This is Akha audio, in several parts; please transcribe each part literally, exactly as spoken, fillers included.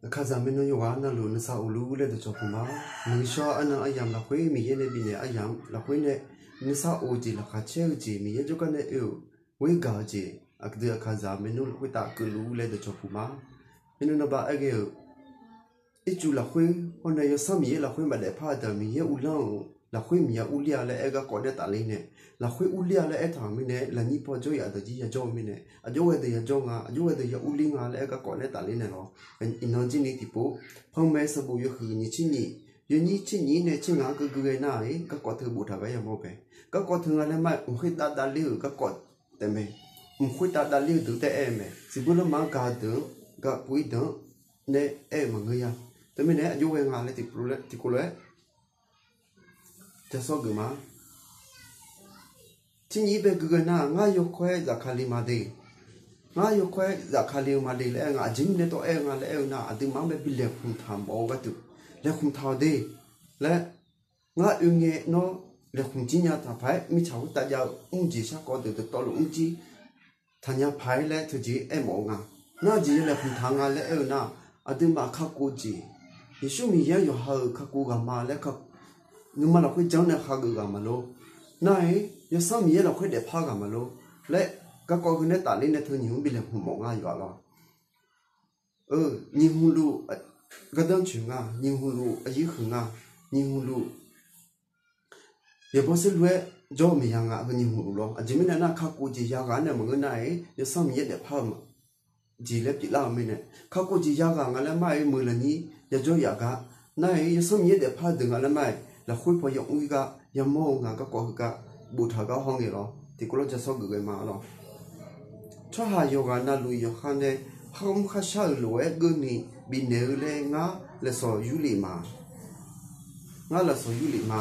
Aqkaqzaq maeqnan yawqghaq navluf nuisar of luf-ur laer dawqcawq puq ma. Muiq shawr arnan aryamq lafkhoer Miqyaer nae bifnaeq aryamq lafkhoer nae nuisar of-eu jeq laqkhaq caer-eu jeq Miqyaer jawrgar nae oe-euq ghoer gaq-eu jeq aqdui Aqkaqzaq maeqnan lafkhoer taf keuvluf-ur laer dawqcawq puq ma. Maeqnan navbav aer ghae-euq ircuf lafkhoer hawr nae Yawsanr Miqyaer lafkhoer maqdaef par-eu deuq Miqyaer uvlanr-euq lafkhoer maqya urler-a laer aer garkawv nae tafler nae, lafkhoer urler-a laer aertaq-euq mirnae, lafnyir paw jawryaf deuq jir yajawr-eu mirnae, aqjox ghae deuq yajawr nga, aqjox ghae deuq ya urler nga laer aer garkawv nae tafler naeq lawr. Iqnan jirni tiqpov, Panmaeq sanqbof yawhuiq nyiq tser nyiq, yawnyir tser nyiq-ir nae tser ngaq-anr keuvgeu ghae nar-iq, garkawv teu boftaq gar yamawr bae. Garkawv teu nga laer ma-aer, mq khoertav davler-euq garkawv taefmae. Mq khoertav davler-eu deuq taef aer-eu mae. Siqbur lanrma-anr gaq-eu deuq-anr, gaq puq-ir deuq-anr nae aer-eu maqngeur ya. Teumirnae aqjox ghae nga laer tiqpov lof-aer ja sawr geuf ma. Tser nyiq-ir bae gui ghae nar, ngar yawkawr-aer zafkale ma de. Ngar yawkawr-aer zafkale-eu ma de laer aer nga. Aqjeq mirnae tawv aer-eu nga laer aer-eu nar, aqduimaf-anr bae bi laeqhmq taq mawf-eu gharduq, laeqhmq taq-awq de laer, ngar oe ngae nawr laeqhmq jir nya taq paq-aer mirtsaq khoertav jav-eu mr jeq sharkawv deuq dawqtawvluf mr jir taqnya paq-aer laer teujeq aermawf-eu nga. Nar aqjeq ya laeqhmq taq nga laer aer-eu nar, aqduimaf kakhof jeq, Yeqsur Miqyaer-anr yawqha-euq kakhof ghaq ma laer, nuima lafkhoer janr nae hageuf ghaq maqlor. Nar-iq Yawsanr Miqyaer lafkhoer daefpar ghaq maqlor laer, garkawv heu nae tafler nae teu nyiq hmq bi laeqhmq mawf nga yawf-a lawr. Nyiq hmq luf gardanr coeq nga, nyiq hmq luf aqyuif huiq nga, nyiq hmq luf yaeqbawq saerlu-aer jawr-eu maeqya nga, heu nyiq hmq luf lawr. Aqjeq mirnae nar, kakhof jeq ya ghaq-anr nae maqngeur nar-iq, Yawsanr Miqyaer daefpar-eu jeq laer pyeuflar-eu mirnae, kakhof jeq ya ghaq nga laer ma-iq, muiq lafnyir yajawr yaf gar. Nar-iq Yawsanr Miqyaer daefpar-eu deuq nga laer ma-iq, lafkhoer paw ya mr-ir gar yamawr-eu nga. Garkawv heugar boftaq gar hawngae lawr, tiqkawv lawr ja sawr geuf ghae ma lawr. Tsawrhaq yawqghaq navluf yawqha nae kharmr kharshar-euq lof-aer keuvni bifnaeq-eu laer ngar lafsawq yurlef ma. Ngar lafsawq yurlef ma.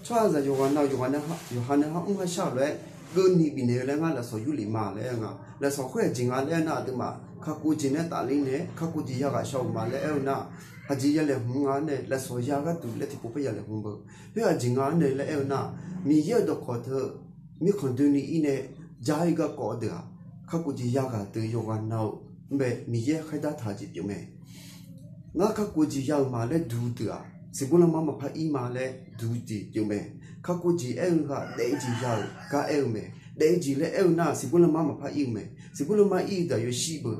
Tsawrhaqzaq yawqghaq nav yawqha nae kharmr kharshar-euq lof-aer keuvni bifnaeq-eu laer ngar lafsawq yurlef ma laer aer-eu nga. Lafsawq khoer aqjeq nga laer aer nar, aqduimaf kakhof jeq nae tafler nae kakhof jeq ya ghaq shaw-euq ma laer aer-eu nar, aqjeq ya laeqhmq nga nae lafsawq ya gharduq laer tiqpov par ya laeqhmq beu. Khoer aqjeq nga nae laer aer-eu nar, Miqyaer-euq dawqkawq teu mirkhanq doeni ir nae jar-ir garkawv deuq-aq, kakhof jeq ya ghaq deuq yawqghaq nav-eu mr bae Miqyaer khaerdar taq-eu jeq pyeufmae. Ngar kakhof jeq ya-euq ma laer duq deuq-aq, siqbur lanma maqpar ir ma laer duq jeq pyeufmae. Kakhof jeq aer-eu ghaq daef-eu jeq ya-euq gar aer-eu mae. Daef-eu jeq laer aer-eu nar, siqbur lanma maqpar ir-eu mae. Siqbur lanma ir-eu deuq-aq yawshir beu.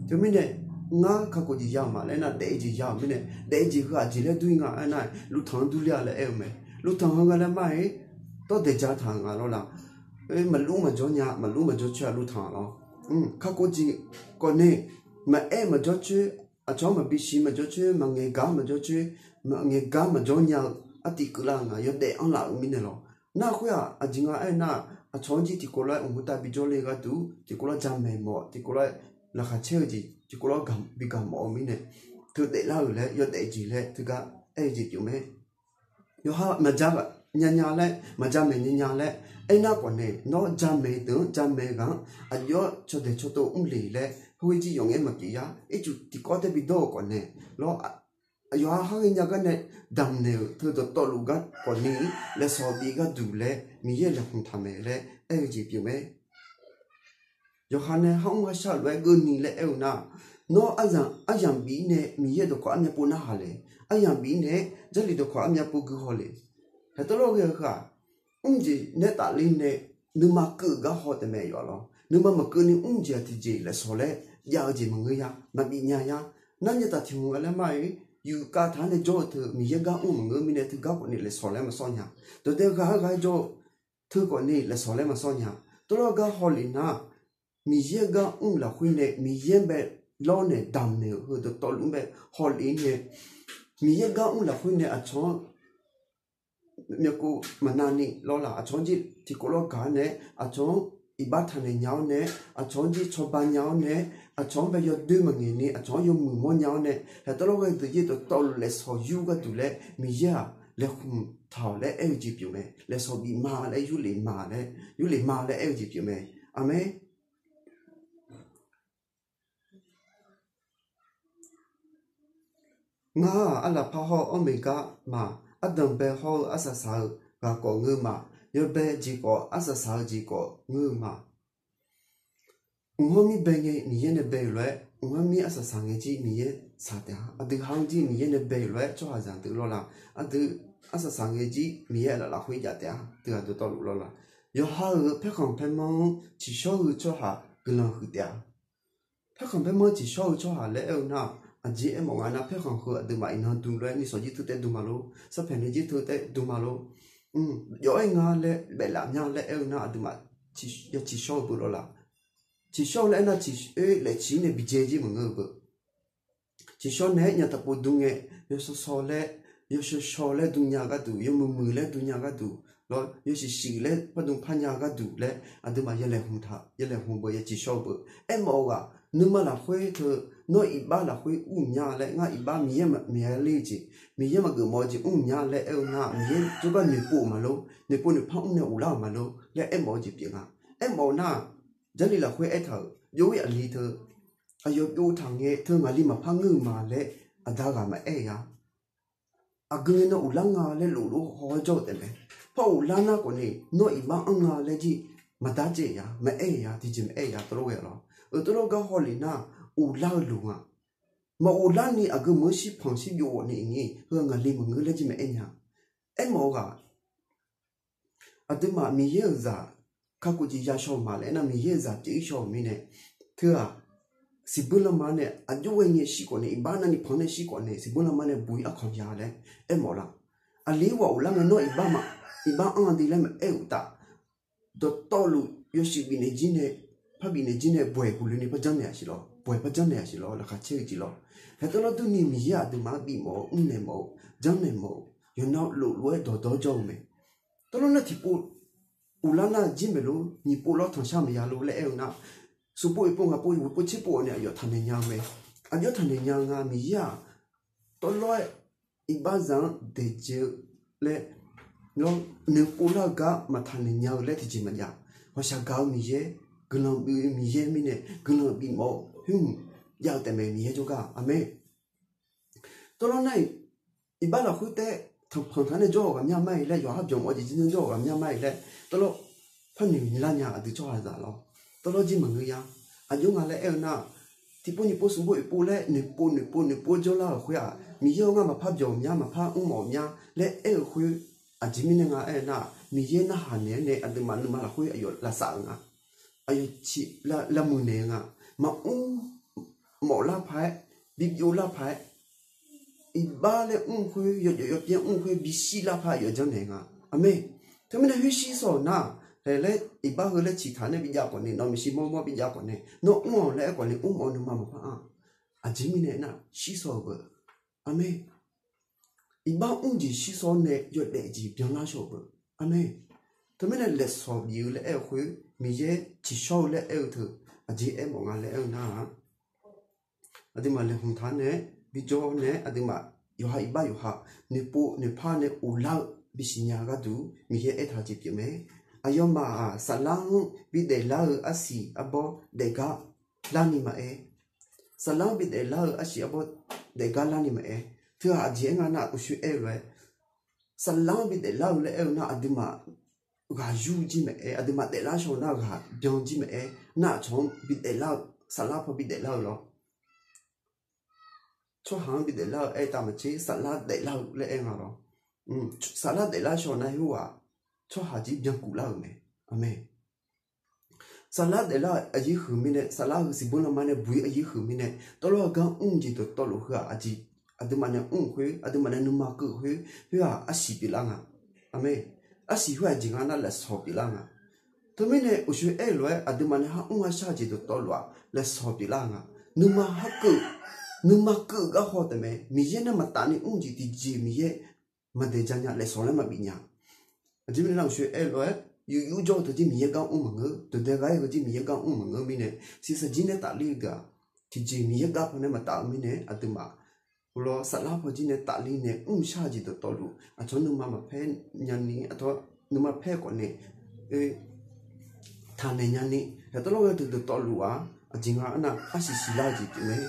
Teumirnae, ngar kakhof jeq ya-euq ma laer nar, daef-eu jeq ya-euq mirnae, daef-eu jeq heu aqjeq laer dur-ir nga aer nar, luvtanq-anr durler-a laer aer-eu mae. Luvtanq heu nga laer ma-iq, dawr daeq ja taq-euq nga lawr la. Maqlur maqjawr nya, maqlur maqjawr coer-a luvtanq lawr. Kakhof jeq khawf nae, maqaer maqjawr coer, aqcawq-anr maqbi siq maqjawr coer, maqngaeq gar maqjawr coer, maqngaeq gar maqjawr nya-eu artiv keuvlar-eu nga, yawdaef anrlaf-euq mirnae lawr. Nar khoer-aq aqjeq nga aer nar, aqcawq-anr jir tiqkawv lof-aer mqmr tav bi jawrle gharduq tiqkawv lof-aer jamaeq mawf, tiqkawv lof-aer laqkhaq caer-eu jeq tiqkawv lof-aer bi gaq mawf-eu mirnae, teu daeflar-euq laer yawdaef jeq laer teugar aer-eu jeq pyeufmae. Yawqha maqja nyanya laer, maqjamaeq nyanya laer aernar khawf nae, nawr jamaeq deuq-anr jamaeq ghaq-anr aqjox-aer cawdaeq cawtov mr le laer, khoerjir yawf ngaer maqpyeuf yar. Ircuf tiqkawv tae bi dawr-eu khawf nae, lawr, yawqha har ghae nya gar nae damqnaeq-euq teu dawqtawvluf gar khawf ni, lafsawq bif gharduq laer Miqyaer laeqhmq taq mae laer aer-eu jeq pyeufmae. Yawqha nae kharmr kharshar lof-aer keuvni laer aer-eu nar, nawr aryamq bif-ir nae Miqyaer dawqkawq armyav pov narhaq le. Aryamq bif-ir nae-aer Jarlif dawqkawq armyav pov guihaw le. Haetawvlawr ghae-eu heu-aq, mr jeq nae tafler nae nuima keuv-euq gar haw taef mae yawf lawr. Nuima maqkeuv ni mr jeq-aq tiqjeq lafsawq laer jav-eu jeq maqngeur ya, maqbif nya ya. Nar nyaetaf tiq hmq nga laer ma-iq, yufkav taq-anr nae jawr-eu teu Miqyaer gar mr maqngeur mirnae teugar khawf ni lafsawq laer maqsawr nya. Dawqdae ghaq-aer ghaq-aer jawr-eu teu khawf ni lafsawq laer maqsawr nya. Tawvlawr gar hawlef nar, Miqyaer gar mr lafkhoer nae Miqyaer bae lawr nae damqnaeq-euq heu dawqtawvluf-anr bae hawlef nae, Miqyaer gar mr lafkhoer nae aqcawq-anr myavkov maqnav ni lawr laf, aqcawq-anr jir tiqkawv lawr gaq-awr nae, aqcawq-anr iqbax taqnaeq nya-awr nae, aqcawq-anr jir cawba nya-awr nae, aqcawq-anr bae yawdoer maqngaeq ni aqcawq-anr yawmuiq mawr nya-awr nae, haetawvlawr ghae deuq yaer dawqtawvluf lafsawq yur gharduq laer Miqyaer-aq laeqhmq taq-awq laer aer-eu jeq pyeufmae. Lafsawq bif ma laer yurlef ma laer, yurlef ma laer aer-eu jeq pyeufmae. Aqmeq. Ngar-aq, arlaqpar hawr-eu anr maeq gar ma. Ardanqbae hawr-eu arsaq saq-eu ghaq khawf ngeur ma. Yawbae jeq khawf arsaq saq-eu jeq khawf ngeur-eu ma. Mqhanr mir bae ngae Miqyaer nae bae-euq lof-aer, mqhanr mir arsaq saq ngae jir Miqyaer saq taef-a. Aqdui ha-anr jir Miqyaer nae bae-euq lof-aer tsawrhaqzaq deuq lawr la. Aqdui arsaq saq ngae jir Miqyaer aqlaf lafkhoer jav taef-a. Deuq-aq dawqtawvluf lawr la. Yawqha-euq paerkhanq paermanr-anr tsiqshawr-eu tsawrhaq guiqlanq huiq taef-a. Paerkhanq paermanr tsiqshawr-eu tsawrhaq laer aer-eu nar-aq, aqjeq aermawf nga nar, paerkhanq heu aqduimaf iqnan dm lof-aer nishawq jir teu taef dm ma lor, sarpaeq nae jir teu taef dm ma lor. Jawv-aer nga laer baeflaf nya laer aer-eu nar, aqduimaf ya tsiqshawr-eu beu lawr la. Tsiqshawr-eu laer aer nar, tsiq-oer laeqciq nae bijae jir maqngeur-eu beu. Tsiqshawr naeq-aer nyataq pov dm ngae, yawshawr shawr laer, yawshawr shawr laer dm nya gharduq, yawmuiq muiq laer dm nya gharduq, lawr yawshiq shiq laer pardm parnya gharduq laer aqduimaf ya laeqhmq beu, ya tsiqshawr-eu beu. Aermawf-eu ghaq, nuima lafkhoer teu, nawr iqbax lafkhoer ur nya laer, ngar iqbax Miqyaer maqmaeq-a ler-eu jeq, Miqyaer maqgeuf mawf-eu jeq mr nya laer aer-eu nar, Miqyaer jawrgar noeqpov-euq maqlor, noeqpov noeqpar mrnae ghoflar-euq maqlor laer aermawf-eu jeq pyeuf nga. Aermawf-eu nar, Jarlif lafkhoer aertaq-euq byov-ir aqli teu, aqyawf byov taq ngae teu ngaqli maqpar ngeur-eu ma laer aqda ghaq maqaer-a. Aqgeu ngae nawr ghoflar nga laer loflof haw-aer jawr-eu taef mae. Par ghoflar nar khawfni nawr iqbax anr nga laer jir maqdar jaev-a, maqaer-a, tiqjeq maqaer-a, tawvlawr ghae lawr. Euq tawvlawr gar hawlef nar, ghoflar-eu luf nga. Maqghoflar ni aqgeu meuq-anr shir panq shir byov ghawf ni iqnyir heu ngaqli maqngeur laer jir maqaer nya. Aermawf-eu ghaq, aqduimaf Miqyaer-euq zaq kakhof jeq ya shaw-eu ma laer aer nar, Miqyaer-euq zaq pyeuf-ir shaw-euq mirnae, teu-aq, siqbeur lanma nae aqjox ghae ngae shir khawf nae, iqbax navni panq nae shir khawf nae, siqbeur lanma nae buq-ir arkawq ya laer aermawf la. Aqli-ir ghaq ghoflar ngae nawr iqbax ma, iqbax anr-a di laer maqaer-euq uqtaf, dawqtawvluf yawshuif bifnaeq jir nae, par bifnaeq jir nae bawaeq guqloeni par janrnaeq-a siq lawr, bawaeq par janrnaeq-a siq lawr, laqkhaq caer-eu jeq lawr. Hae tawvlawr durni Miqyaer aqduimaf-anr bifmawf-eu, mrnaeq mawf-eu, janrnaeq mawf-eu, yawqnan loflof-aer dawqdawr jawr-eu mae. Tawvlawr nar tiqpov ghoflar nar jir maeq lor, nyiq pov lawr tanqshar maqya lor laer aer-eu nar, smq pov oeq pov ngaq pov yawhuiq pov tser pov-awr nae aqyawf taqnaeq nya-eu mae. Aqjox taqnaeq nya nga, Miqyaer-aq tawvlawr-aer iqbaxzaq-anr daeqdzae-eu laer, noeqpov lar-eu gar maqtaqnaeq nya-eu laer tiqjeq maqjav. Ghawqshaq gaq-eu Miqyaer, guiqlanq bif-eu Miqyaer mirnae guiqlanq bifmawf-eu khoer hmq jav-eu taef mae, Miqyaer jawrgar. Aqmeq. Tawvlawr nar-iq, iqbax lafkhoer taef tanqpanq taq nae jawr-awq ghaq mya ma-iq laer, yawqha byawq mawf jeq jir nae jawr-awq ghaq mya ma-iq laer, tawvlawr par noeq lar nya aqdui tsawrhaqzaq lawr. Tawvlawr jir maqngeur ya. Aqjox nga laer aer-eu nar, tiqpov nyiq pov smq pov oeq pov laer noeqpov noeqpov noeqpov jawrlar-euq khoer-aq, Miqyaer-awr ngar maqpar byawq mya, maqpar mr mawf mya laer aer-eu khoer, aqjeq mirnae nga aer-eu nar, Miqyaer narhaq naeq-aer nae aqduimaf nuima lafkhoer aqyawf lavsav-euq nga. Aqyawf ciq lavmuiq naeq-eu nga. Maqmr mawf lar paq-aer, bibyov lar paq-aer, iqbax laer mr khoer, yawjawf yawpyaer mr khoer bishir lar paq-aer aqyawf janrnaeq nga. Aqmeq. Teumirnae khoer shir sawq-euq nar, haeq laer iqbax heu laer ciqtaq nae bijav khawf nae, nawq maeqshi mawrmawr bijav khawf nae, nawr mr-awq laer aer khawf nae mr mawf-eu nuima maqpar-a. Aqjeq mirnae aernar, shir sawq-euq beu. Aqmeq. Iqbax mr jeq shir sawq-awr nae yawdaef jeq byanlar shaw-euq beu. Aqmeq. Teumirnae laeqshawq bif-eu laer aer-eu khoer, Miqyaer ciqshawr-eu laer aer-eu teu, aqjeq aermawf nga laer aer-eu nar-aq, aqduimaf laeqhmq taq nae bijawr nae aqduimaf yawqha iqbax yawqha noeqpov noeqpar nae ghoflar-eu bisiq nya gharduq Miqyaer aertaq jeq pyeuf mae. Aqyawfmaf-aq saflar-anr bidaef lar-eu arsiq arbawr daefgar larni maqaer, saflar-anr bidaef lar-eu arsiq arbawr daefgar larni maqaer, teu-aq aqjeq aer nga nar, uqshoe aer-eu lof-aer, saflar-anr bidaef lar-eu laer aer-eu nar, aqduimaf ghaq yur jir maqaer, aqduimaf daeflar shaw-eu nar ghaq byan jir maqaer, nar aqcawq-anr bidaef lar-eu, saflar paw bidaef lar-eu lawr. Tsawrhaq-anr bidaef lar-eu aertaq maqtser, saflar daeflar-eu laer aer nga lawr. Saflar daeflar shaw nar khoer-aq, tsawrhaq jir byankuf lar-euq mae. Aqmeq. Saflar daeflar-eu aqyir huiq mirnae, saflar heu siqbur lanma nae buq-ir aqyir huiq mirnae, tawvlawr-eu gar mr jeq dawqtawvluf heu-aq, aqjeq aqduimaf nae mr-eu khoer, aqduimaf nae nuima keuv-eu khoer, khoer-aq arsiq pyeuflar nga. Aqmeq. Arsiq khoer-aq jeq nga nar laeqshawq pyeuflar nga. Teumirnae uqshoe aer-eu lof-aer aqduimaf nae har mr har shar-eu jeq dawqtawvluf-aq laeqshawq pyeuflar nga. Nuima har keuv, nuima keuv-eu gar haw taef mae. Miqyaer nae maqtaf ni mr jeq tiqjeq Miqyaer maqdaeq ja nya, laeqshawq laer maqbif nya. Aqjeq mirnae nar uqshoe aer-eu lof-aer, yuf yur jawr-eu teu jir Miqyaer gar mr maqngeur, dawqdae ghaq-aer heu jir Miqyaer gar mr maqngeur mirnae, siqsaq jir nae tafler-eu deuq-aq, tiqjeq Miqyaer gar paw nae maqtaf-eu mirnae aqduimaf lawr saflar paw jir nae tafler nae mr shar-eu jeq dawqtawvluf aqcawq nuima maqpaer nyani, aqcawq nuima paer khawf nae taqnaeq nyani, tawvlawr ghae deuq dawqtawvluf-aq, aqjeq nga arnav arsiq siqlar-eu jeq pyeuf mae.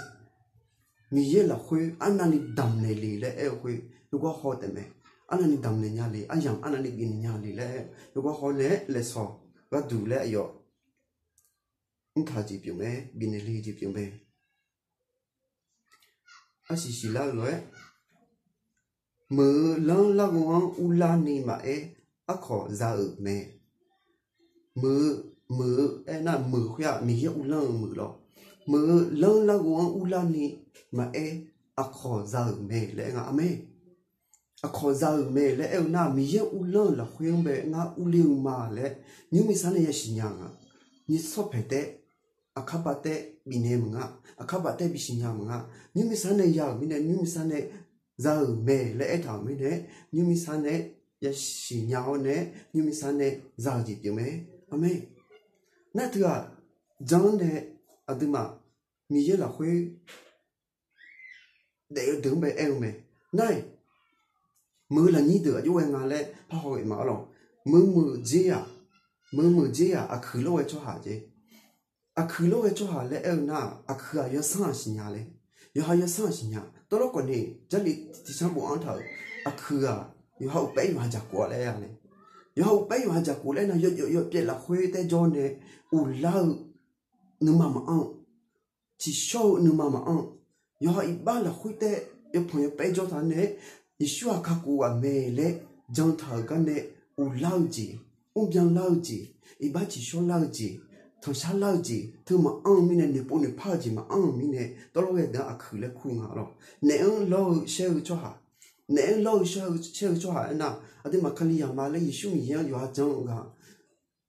Miqyaer lafkhoer arnavni damqnaeq le laer aer-eu khoer yawgar haw taef mae. Arnavni damqnaeq nya le, aryamq arnavni bifnaeq nya le laer aer-eu yawgar haw nae-aer laeqshawq gharduq laer aqyawf mrtaq jeq pyeuf mae, bifnaeq le jeq pyeuf mae. Arsiq siqlar-eu lof-aer, meuq-eu lanr larghov-anr urlarni maqaer, aqkawq za-euq mae. Meuq-eu, meuq-eu aernar, meuq khoer-aq Miqyaer uvlanr-eu meuq lawr. Meuq-eu lanr larghov-anr urlarni maqaer, aqkawq za-euq mae laer aer nga. Aqmeq. Aqkawq za-euq mae laer aer-eu nar, Miqyaer uvlanr-euq lafkhoer-anr bae ngar urler-eu ma laer nymrmisar nae yasiq nya nga. Nyiq sawrpaeq taef, aqkar baf taef bifnaeq maqnga, aqkar baf taef bisiq nya maqnga. Nymrmisar nae ya-euq mirnae, nymrmisar nae za-euq mae laer aertaq-euq mirnae, nymrmisar nae yasiq nya-awr nae, nymrmisar nae za-euq jeq pyeuf mae. Aqmeq. Nar teughaq jan-anr nae aqduimaf Miqyaer lafkhoer daef-eu deuq-anr bae aer-eu mae. Nar-iq, meuq-eu lafnyir deuq aqjox ghae nga laer parhaw ghae ma arlawq. Meuq meuq dzer-aq, meuq meuq dzer-aq, aqkuiq lawr ghae tsawrhaq jeq. Aqkuiq lawr ghae tsawrhaq laer aer-eu nar, aqkuiq-aq yawsanr-aq siqnya le. Yawqha yawsanr-aq siqnya. Tawvlawr khawf ni Jarlif tiqcanr bofanr taq-euq, aqkuiq-aq yawqha uqpaer yawqha jaqkov-a laer aer-a le. Yawqha uqpaer yawqha jaqkov laer nar, yawjawf yawpyaev lafkhoer taer jawr nae uvlar-eu nuima maqanr-eu, tsiqshawr-eu nuima maqanr-eu, yawqha iqbax lafkhoer taer yawpanq yawpaer jawr taq nae, Yeqsur-aq kakhof ghaq mae laer jantaq-euq gar nae uvlar-eu jeq, mrbyan lar-eu jeq, iqbax tsiqshawr lar-eu jeq, tanqshar lar-eu jeq teu maqanr-eu mirnae, noeqpov noeqpar-eu jeq maqanr-eu mirnae, tawvlawr ghae deuq-anr aqkuiq laer kur nga lawr. Naef-anr lawr-eu shaer-eu tsawrhaq, naef-anr lawr-eu shaer-eu tsawrhaq aernar, aqduimaf Kalizaq ma laer Yeqsur Miqyaer-anr yawqha jan-eu ghaq,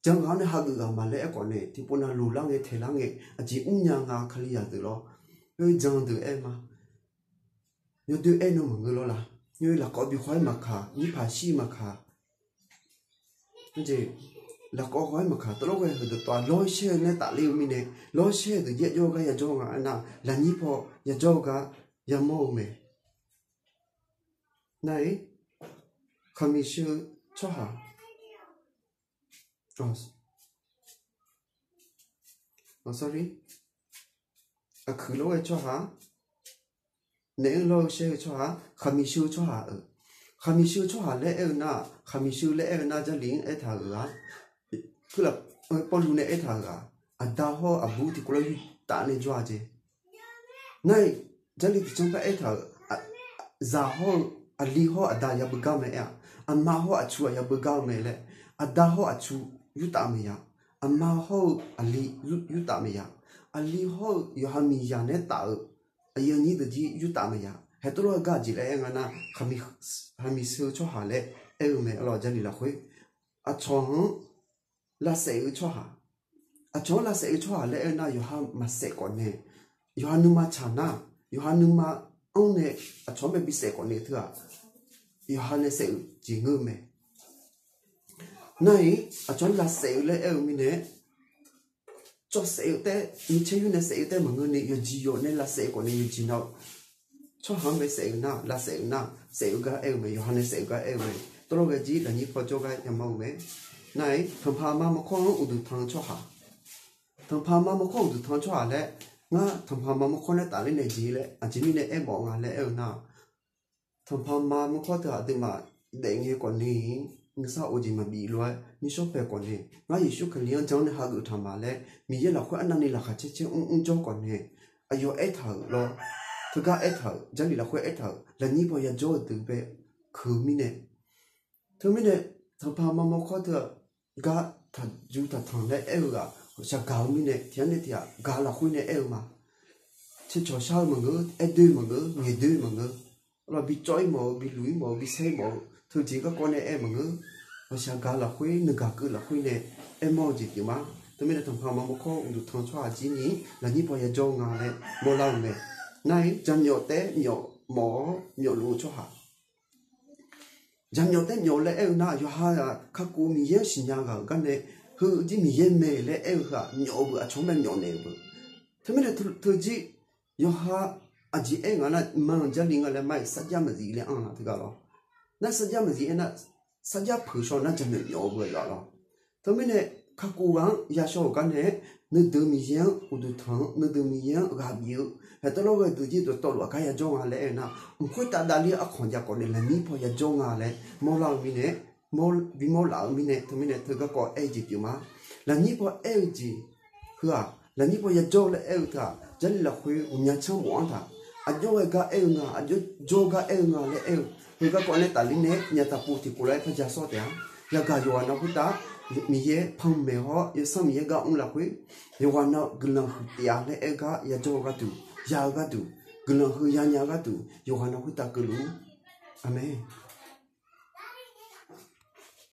jan ghaq-anr nae hageuf ghaq ma laer aerkhawf nae, tiqpov nav loq lar ngae taeq lar ngae aqjeq mrnya nga. Kalizaq deuq lawr, khoer jan deuq aer ma. Yawdoer aer nan maqngeur lawr la. Nyoe lafkawv bi khawf-aer maqkaq, nyirpaq shir maqkaq, lafkawv khawf-aer maqkaq, tawvlawr ghae heudeuq tawv-a lawr shaer-eu nae tafler-eu mirnae, lawr shaer-eu deuq jaer jawr-eu gar yajawr nga aernar, lafnyir paw yajawr-eu gar yamawr-eu mae. Nar-iq, khaqmiq sheu-eu tsawrhaq, sorry, aqkuiq lawr ghae tsawrhaq, naef-anr lawr-eu shaer-eu tsawrhaq, khaqmiq sheu-eu tsawrhaq-euq, khaqmiq sheu-eu tsawrhaq laer aer-eu nar, khaqmiq sheu laer aer-eu nar, Jarlif-anr aertaq-euq-aq, Pawrluv nae aertaq-euq-aq, aqda hawr-eu aqbur tiqkawv lawr yurtaf nae jawr-a jeq. Nar-iq, Jarlif tiqcanr par aertaq-euq, zaq hawr-eu, aqli hawr-eu aqda yabeu gar mae aer-aq, aqma hawr-eu aqtsu-aq yabeu gar-eu mae laer, aqda hawr-eu aqtsu yurtaf maeqya, aqma hawr-eu aqli yurtaf maeqya, aqli hawr-eu yawqha miqzaq naeq-aer taf-eu aqyuif aqnyir deuq jir yurtaf maeqya. Haeq tawvlawr-aer gar aqjeq laer aer nga nar, khaqmiq sheu-eu tsawrhaq laer aer-eu mae arlawq. Jarlif lafkhoer, aqcawq-anr lavsaef-eu tsawrhaq, aqcawq-anr lavsaef-eu tsawrhaq laer aer-eu nar, yawqha maqsaef khawf nae, yawqha nuima tsaq nar, yawqha nuima anr nae aqcawq-anr bae bisaef khawf nae teu-aq, yawqha nae saef-euq jeq ngeur mae. Nar-iq, aqcawq-anr lavsaef-eu laer aer-eu mirnae, cawv saef-eu taef, micaer yur nae saef-eu taef maqngeur ni, yawqjeq yawq nae lavsaef khawf nae yawqjeq nav-eu tsawrhaq-anr bae saef-eu nar, lavsaef-eu nar, saef-eu gar aer-eu mae, yawqha nae saef-eu gar aer-eu mae. Tawvlawr ghae jir lafnyir paw jawrgar yamawr-eu mae. Nar-iq, tanqpaq ma mawrkawr-anr uqduq tanq-eu tsawrhaq, tanqpaq ma mawrkawr uqduq tanq-eu tsawrhaq laer, ngar tanqpaq ma mawrkawr nae tafler naeq jeq laer aqjeq mirnae aermawf nga laer aer-eu nar, tanqpaq ma mawrkawr teu aqduimaf daefngae khawf ni, nuisar of jeq maqbif lof-aer nuisar paeq khawf nae, ngar Yeqsur Kali-anr jan-awr nae hageuf taq ma laer Miqyaer lafkhoer arnavni laqkhaq caer caer mr mr jawr khawf nae, aqyawf aertaq-euq lawr, teugar aertaq-euq, Jarlif lafkhoer aertaq-euq lafnyir paw yajawr-eu deuq bae keuq-eu mirnae, teumirnae tanqpaq ma mawrkawr teu-aq, gar taqju taqtanq laer aer-eu ghaq ghawqshaq gaq-eu mirnae, tiqghaq nae tiqghaq gaq lafkhoer nae aer-eu ma. Caercawq shar-eu maqngeur, aer doer maqngeur, ngaeq doer maqngeur, arlawq bi cawv-ir mawf-eu, bi luq-ir mawf-eu, bi saer-ir mawf-eu, teujeq garkawv nae aer maqngeur. Ghawqshaq gaq lafkhoer, nuigaq keuv lafkhoer nae aermawr-eu jeq pyeuf ma. Teumirnae tanqpaq ma mawrkawr uqduq tanq tsawrhaq jir ni lafnyir paw yajawr nga laer mawrlar-eu mae. Nar-iq, jaqmyawf taef-aer myawf mawf-awr myawfluf-eu tsawrhaq, jaqmyawf taef-aer myawf laer aer-eu nar, yawqha-aq kakhof Miqyaer-anr siqnya ghaq-euq gar nae, heu jir Miqyaer mae laer aer-eu heu-aq myawf-eu beu aqcawq-anr mae myawf naeq-eu beu. Teumirnae teujir yawqha aqjeq aer nga nar, ma-euq Jarlif nga laer ma-iq sarjax maqzif laer anr-a teughaq lawr. Nar sarjax maqzif aer nar, sarjax peuq shaw nar jaqmyawf myawf-eu beu-aq lawr. Teumirnae kakhof ghaq-anr yashaw-euq gar nae-aer, nuideuq Miqyaer-anr uqduq tanq-anr, nuideuq Miqyaer-anr ghaq bif-eu, haeq tawvlawr ghae deuq jir dawqtawvluf aqgar yajawr nga laer aer-eu nar, mq khoertav davler-eu arkhanq jav khawf nae lafnyir paw yajawr nga laer mawrlar-eu mirnae, bimawr laf-eu mirnae, teumirnae teugarkawv aer-eu jeq pyeuf ma. Lafnyir paw aer-eu jeq, heu-aq Lafnyir paw yajawr-eu laer aer-eu teu-aq, Jarlif lafkhoer ghawqmya tsanr bofanr taq. Aqjox ghae gar aer-eu nga, aqjox jawr gar aer-eu nga laer aer-eu, heugar kawv nae tafler nae-aer nyaftaq pov tiqkov lof-aer par ja sawr taef-a. Yagaq yawqghaq na khoertav Miqyaer panmaeq hawr, yawsanr Miqyaer gar mr lafkhoer, yawqghaq na guiqlanq huiq taef-a laer aer-eu gar yajawr-eu gharduq, ya-eu gharduq, guiqlanq heu yanya-eu gharduq, yawqghaq na khoertav keuvluf-ur. Aqmeq.